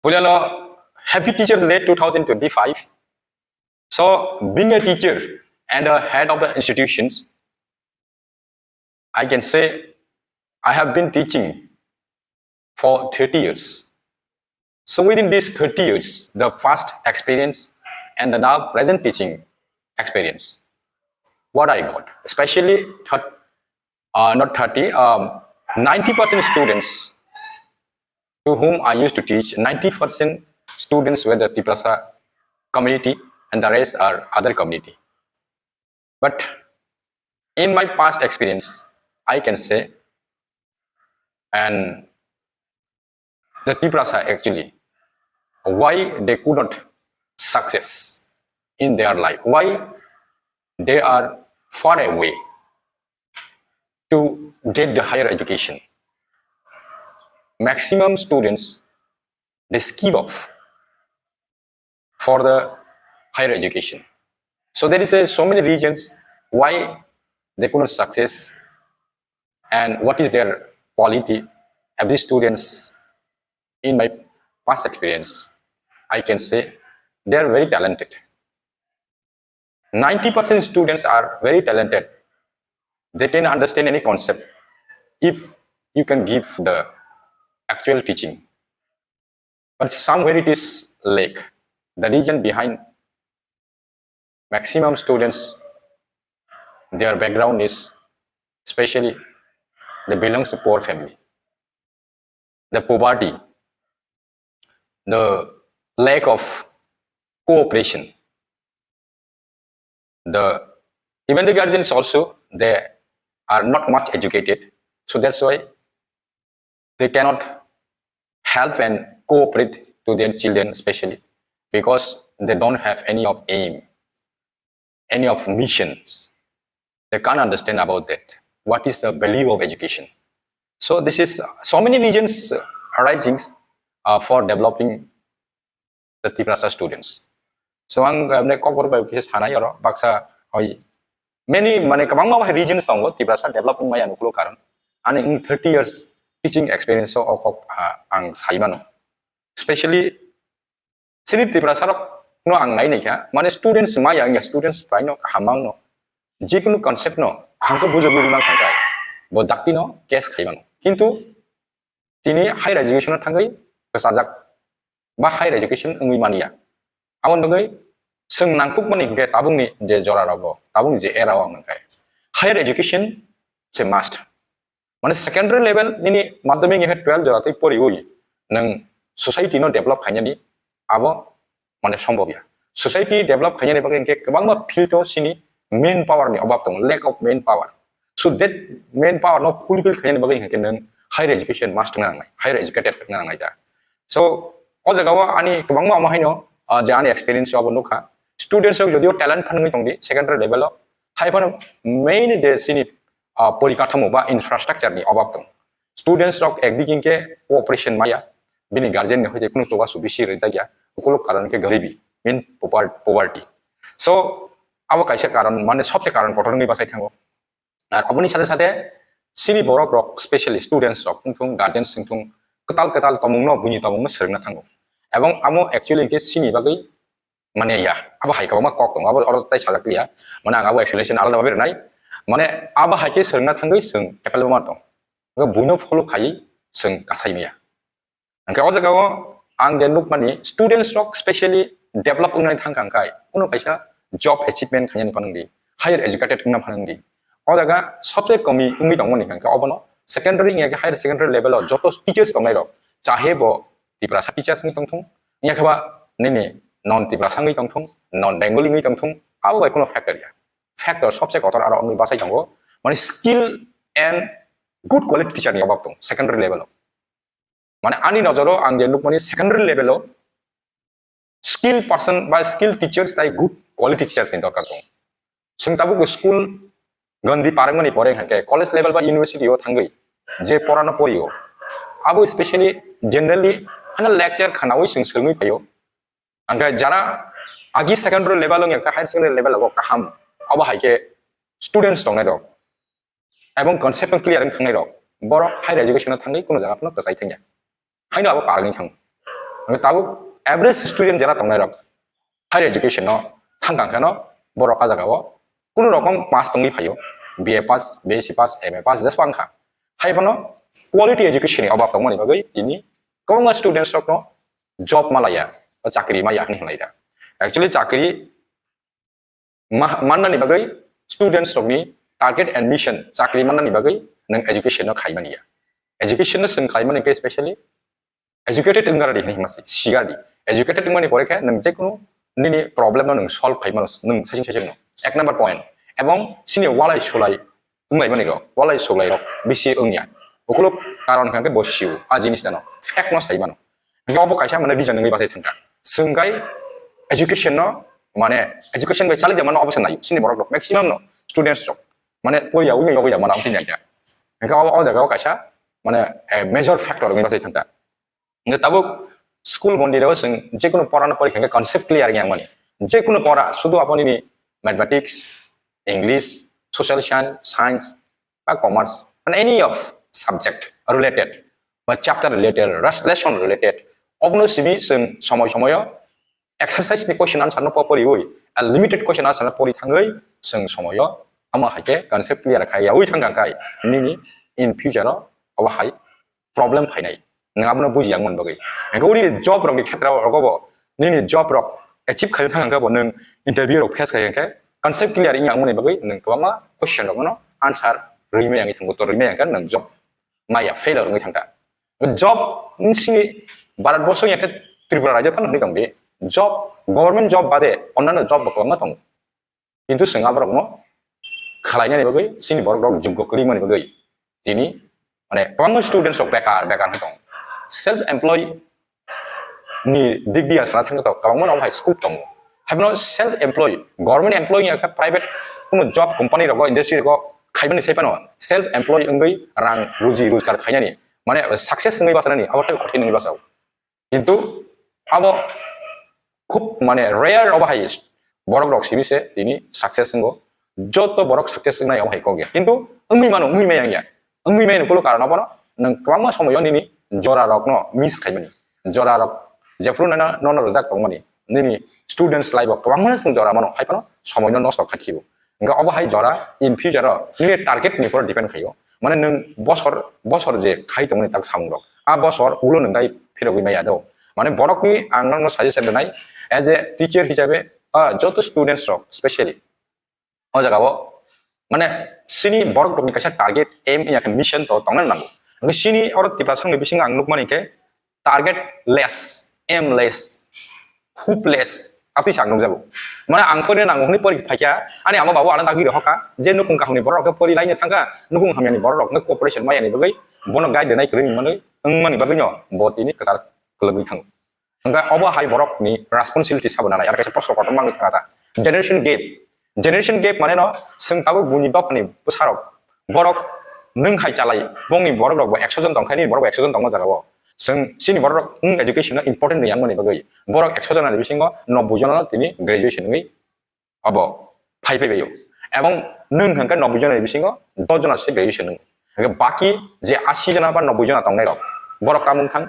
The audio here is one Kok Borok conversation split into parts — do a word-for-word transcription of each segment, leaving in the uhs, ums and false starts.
Puilano, happy Teachers' Day two thousand twenty-five. So, being a teacher and a head of the institutions, I can say I have been teaching for thirty years. So within these thirty years, the past experience and the now present teaching experience, what I got, especially thir- uh, not thirty, um, ninety percent students to whom I used to teach, ninety percent students were the Tiprasa community and the rest are other community. But in my past experience, I can say, and the Tiprasa actually, why they could not success in their life, why they are far away to get the higher education. Maximum students, they skip off for the higher education. So there is a, so many reasons why they could not success and what is their quality. Every students, in my past experience, I can say they are very talented. Ninety percent students are very talented. They can understand any concept if you can give the actual teaching. But somewhere it is lack. The reason behind maximum students, their background is, especially they belongs to poor family. The poverty, the lack of cooperation, the, even the guardians also, they are not much educated, so that's why they cannot help and cooperate to their children, especially because they don't have any of aim, any of missions. They can't understand about that. What is the value of education? So this is, uh, so many reasons, uh, arising, uh, for developing the Tiprasa students. So ang, uh, mane kokborok bai kisa sanai oro baksa hoi many mane kwbangma bahai reasons tongo Tiprasa develop wngmaya nuklo karon. Ani wng thirty years teaching experience o kok, uh, ang saimano. Especially chini Tiprasa rok no ang nai naikha, mane students maya wngya, students bai no kaham ang no, jikunu concept no ang khe bujogwi rwna thangkha, bo dakti no case khaimano. Kintu tini higher education o thangwi kwchajak ba higher education wngwi manya. Aboni bagwi chwng nangkukmani hinkhe tabukni je jora rogo, tabukni je era o ang mankha, higher education se must. Mane secondary level nini madhyamik hinkhe twelve jora twi poriwi nwng society no develop khainani abo mane sombobya. Society develop khainani bagwi hinkhe kwbangma field o chini main power ni obab tongo, lack of main power. So that main power no fulfill khainani bagwi hinkhe nwng higher education must wngna nangnai, higher educated wngna nangnai da. So o jaga o ani kwbangma omo haino, ah, je ani experience o abo nukha. Students rok jodio talent phanwi tongdi secondary level o, hai phano main je chini, ah, porikathamo ba infrastructure ni obab tong. Students rok ekdik hinkhe cooperation maya, bini guardian ni hoite kunu chubachu bisi rijak ya, ukuluk karon khe garibi, main pover-, poverty. So abo kaisa karon, mane sobse karon kotor wngwi bachai thango. Ar aboni sathe sathe chini borok rok, specially students rok wngthung, guardians wngthung, kwtal kwtal tomungno, buini tomungno swrwngna thango. Ebong amo actually hinkhe chini bagwi mane ya, abo hai kwbangma kok tongo, abo oro tai salak liya. Mane ang abo explanation alada babe rwnai. Mane abo hai khe swrwngna thangwi chwng capable ma tong. Hwnkhe buino follow khaiwi chwng kasai maya. Hwnkhe o jaga o ang je nukmani students rok specially develop wngnai thangkha hwnkhe kuno kaisa job achievement khainani phanangdi, higher educated wngna phanangdi. O jaga sobse komi wngwi tongmani hwnkhe obono secondary wngya khe higher secondary level o joto teachers tongnai rok, chahe bo Tiprasa teachers wngwi tongthung, wngya khe ba nini non Tiprasa wngwi tongthung, non Bengali wngwi tongthung, abo bai kuno factor ya. Factor sobse kotor aro wngwi bachai tongo, mane skill and good quality teacher ni obab tong secondary level o. Mane ani nojoro ang je nukmani secondary level o skill person ba skill teachers tai good quality teachers ni dorkar tongo. Chwng tabuk school gandi parangmani pore hwnkhe college level ba university o thangwi je porano porio, abo specially generally hano lecture khanawi chwng swrwngwi phaio. Hwnkhe jara agi secondary level wngya khe higher secondary level o kaham, abo hai khe students tongnai rok ebong concept no clear wng thangnai rok, borok higher education o thangwi kuno jaga phano kwchai thangya, haino abo parangwi thango. Tabuk average student jera tongnai rok higher education no thang kang kheno borok a jaga o kunu rokom pass tongwi phaio, B A pass, B S C pass, M A pass jeswk wngkha. Hai phano quality education ni obab tongmani bagwi tini kwbangma students rokno job malaya, chakri maya hinwi hinlai da. Actually chakri ma-, mannani bagwi students rokni target and mission chakri mannani bagwi nwng education no khaimani ya. Education no chwng khaimani khe specially educated wngna ready hinwi hwnma si-, sigar di. Educated wngmani pore khe nwng jekunu nini problem no nwng solve khaimano nwng saichung saichung no. Ek number point. Ebong sini walai sulai wnglaimani rok, walai sulai rok bisi wngya. Ukuluk karon hwnkhe bo siu, a jinis dano. Fact no sai mano. Hwnkhe obo kaisa mane reason wngwi bathai thangkha. Chwng kai education no, mane education bai chali de mano obo se naio. Sini borok rok maximum no students rok. Mane poriya wngwi yogwi ya mano aboni naikha. Hwnkhe obo o jaga o kaisa mane, eh, major factor wngwi bathai thangkha. Hwnkhe tabuk school bondi rok chwng jekunu pora no porikha hwnkhe concept clear wngya mani. Jekunu pora sudu aboni ni mathematics, English, social science, science, ba commerce, and any of subject related, ba chapter related, res-, lesson related, obono simi chwng somoi somoyo exercise ni question answer no po poriwi, a limited question answer no pori thangwi chwng somoyo amo hai khe concept clear khai yawi thang kang khai nini in future o obo hai problem phainai. Nwng abono buji yang man bagwi. Hwnkhe uri job rok ni khetra o rogo bo nini job rok achieve khai thang khe bo nwng interview rok face khai khe concept clear wngya mani bagwi nwng kwbangma question rok no answer rwi maya wngwi thango, to rwi maya wngkhe nwng job maya failure wngwi thangkha. Job sini Bharat borso ya khe Tripura rajyo phano hwnwi tong di. Job, government job bade onnano job bo kwbangma tongo. Kintu chwng aborokno khwlainani bagwi chini borok rok joggo kwrwi mani bagwi tini mane kwbangma students rok bekar bekar wng tong. Self employ ni dik dia sana thangkhe to kwbangma no hai scope tongo. Haiphano self employ, government employee ya khe private kuno job company rogo industry rogo khaimani sai phano self employ wngwi rang ruji rojgar khainani mane success wngwi basanani abo tei kothin wngwi basao. Kintu abo khub mane rare obo hai borok rok simi se tini success wngo. Joto borok success wngnai obo hai kok ya. Kintu wngwi mano, wngwi maya wngya. Wngwi maya ni kulu karon obono nwng kwbangma somoyo nini jora rokno miss khaimani. Jora rok jephuru nono, nono rwjak tongmani. Nini students life o kwbangma nwng jora mano, hai phano somoino nosto kha thibo. Hingke obo hai jora in future o nini target ni upor depend khaio. Mane nwng bosor, bosor je khai tongmani tak samung rok. A bosor ulo nwng dai phirogwi maya do. Mane borok ni ang nono suggestion rwnai as a teacher hisabe, ah, joto students rok specially o jaga o mane sini borok rok ni kaisa target aim ya khe mission to tongna nango. Hingke sini oro Tiprasa ni bisingo ang nukmani khe target less, aimless, hopeless, atwi sak nukjago. Mane ang pori nango hwnwi pori phaikha, ani ama babu ano dagi rohorkha, je nukung kaham ni borok rok khe pori laina thangkha, nukung hamya ni borok rok khe cooperation maya ni bagwi, bono guide rwnai kwrwi ni manwi, wngmani bagwi no bo tini kwchar kwlwgwi thango. Hingkhe obo hai borok ni responsibility sabo nanai, aro kaisa proshno kotor mangwi thangkha ta. Generation gap, Generation gap mane no, chwng tabuk buini dophani bwsarok, borok nwng hai chalai, bongni borok rok bo ekso jon tongkha, nini borok bo ekso jon tongma jaga o. Chwng chini borok rok nwng education no important ni yang mani bagwi. Borok ekso jon ni bisingo noboi jon no tini graduation wngwi abo phai phai baio. Ebong nwng hwnkhe noboi jon ni bisingo dos jon se graduation wngwi. Hingke baki je ashi jona ba noboi jona tongnai rok, borok kamung thang,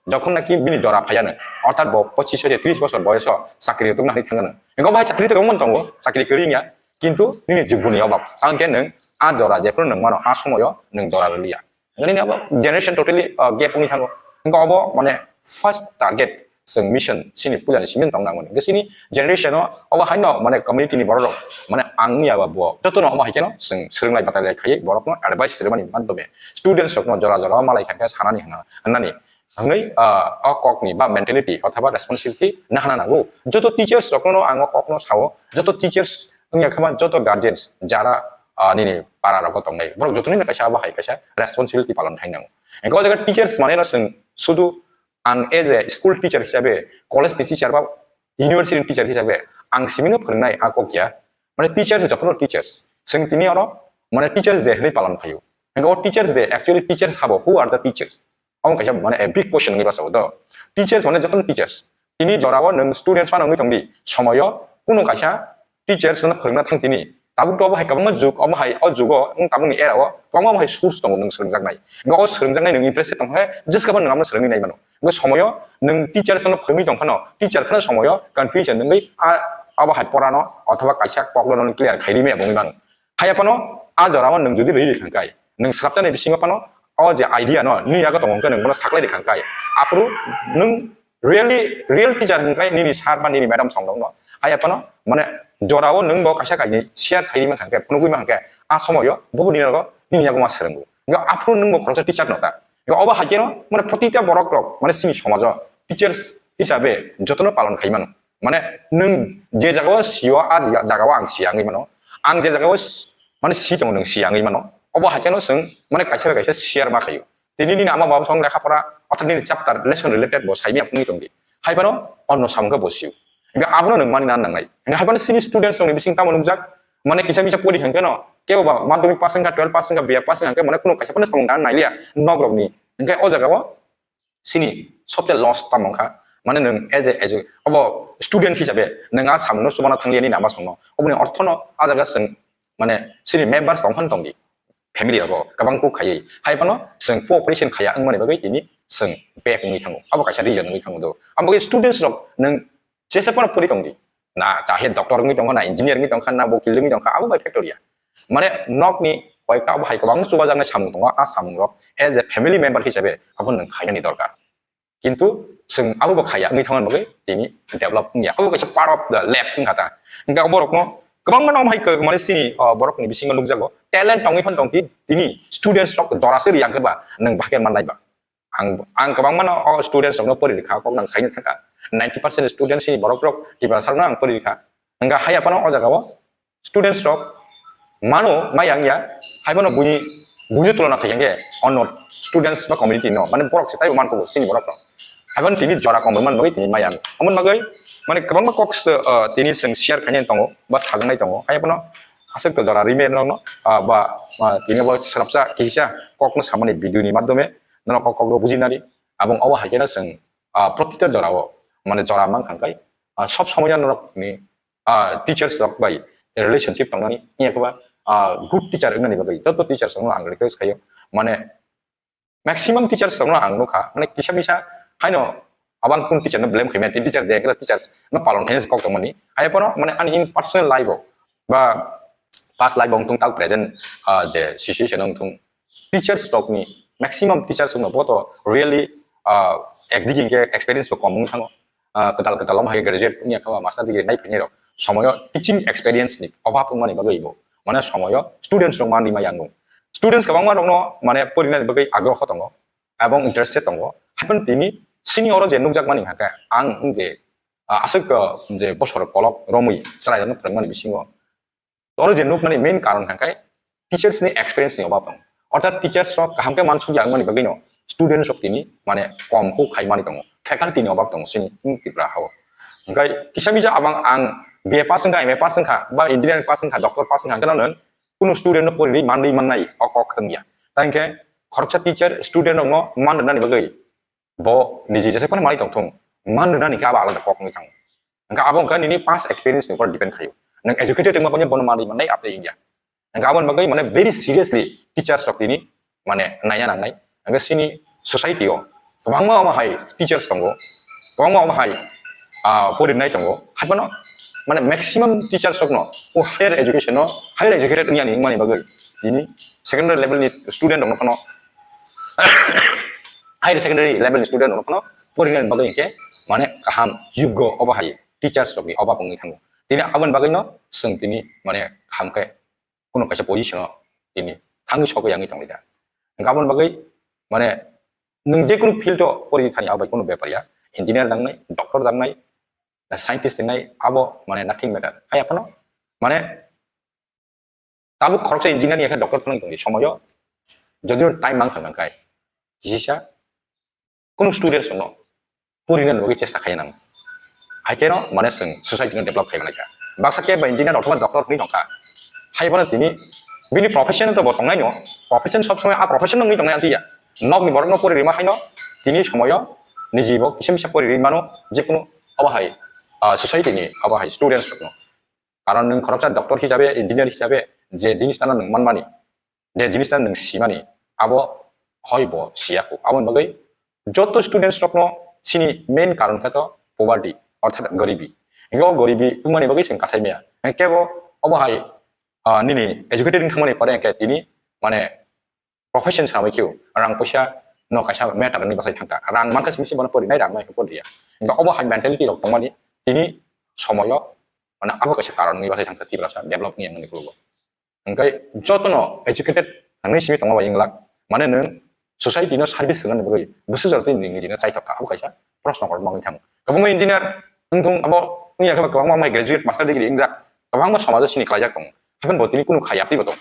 jokhon naki bini jora phaiya no, orthat bo pochis se tris bosor boyoso chakri rwtwkna hinwi thangano. Hingke bo hai chakri to kwbangma tongo, chakri kwrwi wngya, kintu nini juguni obab. Tangkhe nwng a jora jephru nwng mano, a somoyo nwng jora rwliya. Hingke nini obo generation totally, uh, gap wngwi thango. Hingke obo mane first target chwng mission, chini puila ni simi tong nangmani. Hingke chini generation o obo haino mane community ni borok rok mane ang ya ba bo joto no obo hai kheno chwng swrwng lai batai lai khaiwi borok no advice rwmani madhyome students rok no jora jora o malai kha khe sanani hwnna, hwnani hwnwi, ah, o kok ni ba mentality othoba responsibility nahana nango. Joto teachers rok no ang o kok no sao, joto teachers wngya khe ba joto guardians jara, ah, nini para rogo tongnai borok joto ni kaisa obo hai kaisa responsibility palon khai nango. Hingke o jaga teachers mane no chwng sudu ang as a school teacher hisabe, college ni teacher ba university ni teacher hisabe ang simino phwrwngnai a kok ya. Mane teachers jotono teachers. Chwng tini oro mane teachers day hinwi palon khaio. Hingke o teachers day actually teachers habo, who are the teachers? Omo kaisa mane a big question wngwi basa o do. Teachers mane jotono teachers. Tini jorao nwng students phano wngwi tongdi. Somoyo kunu kaisa teachers no phwrwngna thang tini. Tabuk to obo hai kwbangma jug, omo hai o jugo wng tabukni era o kwbangma omo hai source tongo nwng swrwngjaknai. Hwnkhe o swrwngjaknai nwng interested tong khe jeska phano nwng amo swrwngwi nai mano. Hwnkhe somoyo nwng teachers no phwrwngwi tong phano teacher phano somoyo confusion wngwi a abo hai porano othoba kaisa kokno clear khairwi maya bongwi mano. Haiya phano a jorao nwng jodi rwi rikha khe nwng swrapjaknai bisingo phano o je idea no nini yago tongo hwnkhe nwng bono saklai rikha khe aphuru nwng really real teacher hwnkhe nini sir ba nini madam song no haiya phano mane jorao nwng bo kaisa kaini share khairwi mankha khe phunugwi mankha khe a somoyo bobo nini yago nini yago ma swrwngo. Hwnkhe aphuru nwng bo khoroksa teacher no ta. Hwnkhe obo hai kheno mane protita borok rok mane chini somajo teachers hisabe jotono palon khai mano. Mane nwng je jagao sio a jaga-, jagao ang sia wngwi mano. Ang je jagao s-, mane si tongo nwng sia wngwi mano. Obo hai kheno chwng mane kaisa bai kaisa share ma khaio. Tini nini ama baba song lekha pora, ortho nini chapter lesson related bo saimya wngwi tongdi. Hai phano onno samung khe bo sio. Hwnkhe abono nwng mani na nangnai. Hwnkhe hai phano chini students rokni bising tamo nukjak, mane kisa misa pori hwnkhe no, kebo ba madhyamik pass wngkha, twelve pass wngkha, B A pass wngkha, hwnkhe mane kuno kaisa phano samung dan nailiya nok rokni. Hwnkhe o jagao chini sobse loss tamo wngkha, mane nwng as a, as a, obo student hisabe nwng a samungno chubana thangliya nini ama songno. Oboni orthono a jaga chwng mane chini members tong phano tongdi. Family rogo kwbang kuk khaiwi. Hai phano chwng cooperation khaiya wngmani bagwi tini chwng back wngwi thango. Abo kaisa reason wngwi thango do. Abo bagwi students rok nwng jesa phano pori tongdi. Na chahe doctor wngwi tongkha, na engineer wngwi tongkha, na bokil wngwi tongkha, abo bai factor ya. Mane nokni koyekta abo hai kwbangma chubajaknai samung tongo, a samung rok as a family member hisabe abo nwng khainani dorkar. Kintu chwng abo bo khaiya wngwi thangmani bagwi tini develop wngya. Abo kaisa part of the lack wngkha ta. Hwnkhe borokno kwbangma no hai khe mane chini, o, borokni bisingo nukjago. Talent tongwi phano tong ti-, tini students rok jora se riyang khe ba nwng bahai khe mannai ba. Ang, ang kwbangma no o students rokno pori rikha, kok nang khaina thangkha. Ninety percent students ni borok rok Tiprasa rokno ang pori rikha. Hwnkhe haiya phano o jagao students rok mano maya wngya, hai phano buini, buini tulona khaikhe onno students ba community no, mane borok se taibo mankugo chini borok rok. Hai phano tini jora kom rwmani bagwi tini maya wng. Amoni bagwi mane kwbangma kok se, ah, tini chwng share khainai tongo, ba sajaknai tongo. Hai phano aswk to jora rwmani rokno, ah, ba, ah, tini bo swrapsa kisa kokno samani video ni madhyome norok o kok rok bujinani. Abong obo hai kheno chwng, ah, protita jorao mane jora mang kha khe, ah, sob somoi norok ni ah, teachers rok bai relationship tongnani, iya khe ba, ah, good teacher wngnani bagwi joto teachers rokno ang request khaio. Mane maximum teachers rokno ang nukha, mane kisa misa haino abang kun teacher no blame khaimani, teachers de, teachers no palon khaina kok tongmani. Hai phano mane ani in personal life o ba past life o wngthung, tak present, ah, je situation o wngthung, teachers rokni maximum teachers rokno boto really, ah, ekdigi hwnkhe experience bo kom wngwi thango. Ah, kwtal kwtal omo hai graduate wngya khe ba master degree nai phainai rok somoyo teaching experience ni obab wngmani bagwi bo mane somoyo students rok manwi ma yango. Students kwbangma rokno mane porinani bagwi agroho tongo, abong interested tongo. Haikhe tini sini oro je nukjakmani hwnkhe ang wngkhe, ah, aswk, ah, je bosor kolok romwi chwrairokno phwrwngmani bisingo Oro je nuknani main karon hwnkhe teachers ni experience ni obab tong. Orthat teachers rok kaham khe mansukya wngmani bagwi no students rok tini mane kom kuk khaimani tongo. Faculty ni obab tongo chini wng Tripura hao. Hwnkhe kisa misa abang ang B A pass wngkha, M A pass wngkha, ba engineering pass wngkha, doctor pass wngkha, hwnkhe no kunu student no porinwi manwi mannai o kok wngya. Tei hwnkhe khoroksa teacher student rok no man rwnani bagwi Bo niji jesa phano manwi tongthung, man rwnani khe abo alada kok wngwi thango. Hwnkhe abo wngkha nini past experience ni upor depend khaio. Nwng educated wngma phano bono manwi mannai, abo wngya. Hwnkhe aboni bagwi mane very seriously teachers rok tini mane naina nangnai. Hwnkhe chini society o kwbangma omo hai teachers tongo, kwbangma omo hai, ah, porinai tongo. Hai phano mane maximum teachers rokno o higher education o, higher educated wngya ni wngmani bagwi tini secondary level ni student rokno phano higher secondary level ni student rokno phano porinani bagwi hwnkhe mane kaham yoggo obo hai teachers rokni obab wngwi thango. Tini aboni bagwino chwng tini mane kaham khe kunu kaisa position o tini thangwi sogwi yangwi tongwi da. Hwnkhe aboni bagwi mane nwng je kunu field o porini thani abo bai kunu bepar ya, engineer dangnai, doctor dangnai, scientist dangnai, abo mane nothing matter. Hai aphano mane Tabuk khoroksa engineer ni khe doctor phano tongdi somoyo, jodi time mang thang khai, kisisa kunu students no purina nugwi chesta khai nang. Hai khe no mane chwng society no develop khai manai kha. Baksa khe ba engineer othoba doctor hwnwi tong kha. Hai bono tini bini profession to bo tongnai no, profession sob somoi a profession no wngwi tongnai ang tiya. Nok ni borok no puri rima hai no tini somoyo niji bo kisa misa puri ri mano, je kunu abo hai, ah, society ni abo hai students rok no. Karon nwng khoroksa doctor hisabe, engineer hisabe je jinis tano nwng manmani, je jinis tano nwng simani, abo hoi bo siya kho. Aboni bagwi joto students rokno chini main karon khe to poverty, orthat goribi. Hinkhe o goribi wngmani bagwi chwng kasai maya. Hinkhe bo obo hai, ah, nini educated wng thangmani pore hinkhe tini mane profession swnamwi kheo, rang poisa no kaisa matter ni bwsai thangkha. Rang mankha simi se bono porinai, rang no poriya. Hinkhe obo hai mentality rok tongmani tini somoyo, mane abo kaisa karon ni bwsai thangkha Tiprasa develop ni wngmani khulugo. Hinkhe jotono educated hinwi simi tongma bai wnglak. Mane nwng society no service rwnani bagwi bwswk jora twi nini nini kaitok kha, abo kaisa proshno kotor mangwi thango. Kwbangma engineer wngthung, abo wngya khe kwbangma mai graduate, master degree wngjak, kwbangma somajo sini khlaijak tongo. Hapheno bo tini kunu khayaptwi bo tongo.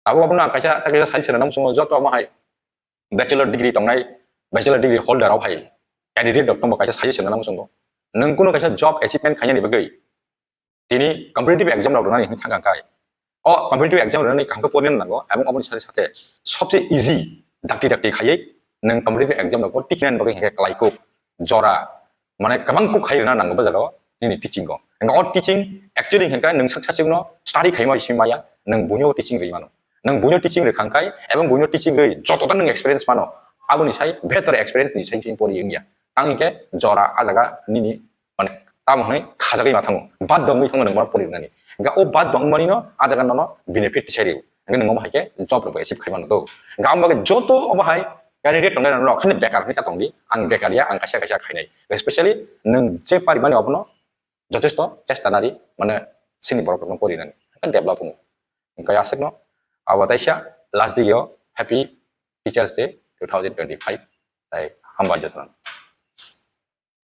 Abo abono ang kaisa, kaisa suggestion rwna muchungo, joto omo hai bachelor degree tongnai, bachelor degree holder rok hai candidate rok tongbo kaisa suggestion rwna muchungo. Nwng kunu kaisa job achievement khainani bagwi tini competitive exam rok rwnani hinwi thangkha khai. O competitive exam rwnani kaham khe porina nango, ebong oboni sate sate sobse easy dakti dakti khaiwi nwng competitive exam rok tikhinani bagwi hinkhe kwlai kuk jora, mane kwbang kuk khai rwna nango bo jagao nini teaching o. Hinkhe o teaching actually hinkhe nwng sak sachikno study khaima isi maya, nwng buino teaching rwi mano. Nwng buino teaching rwi khangkhai ebong buino teaching rwi joto ta nwng experience mano, aboni sai better experience ni sai pori wngya. Ang hinkhe jora a jaga nini mane tamo hwnwi khajagwi ma thango, bad dongwi thango nwng bono pori rwnani. Hinkhe o bad dongmani no a jaga nono benefit tisai rw. Hinkhe nwng omo hai khe job rok bo achieve khai mano do. Hinkhe amo bagwi joto obo hai candidate tongnai rok khani bekar hwnwi kha tongdi, ang bekar ya, ang kaisa kaisa khainai. Especially nwng je parimani obono jothesto chesta nari, mane sini borok rokno pori nani. Hinkhe develop wngo. Hinkhe aswkno abo taisa last digio happy Teachers Day two thousand twenty-five. Tai hambai jotono.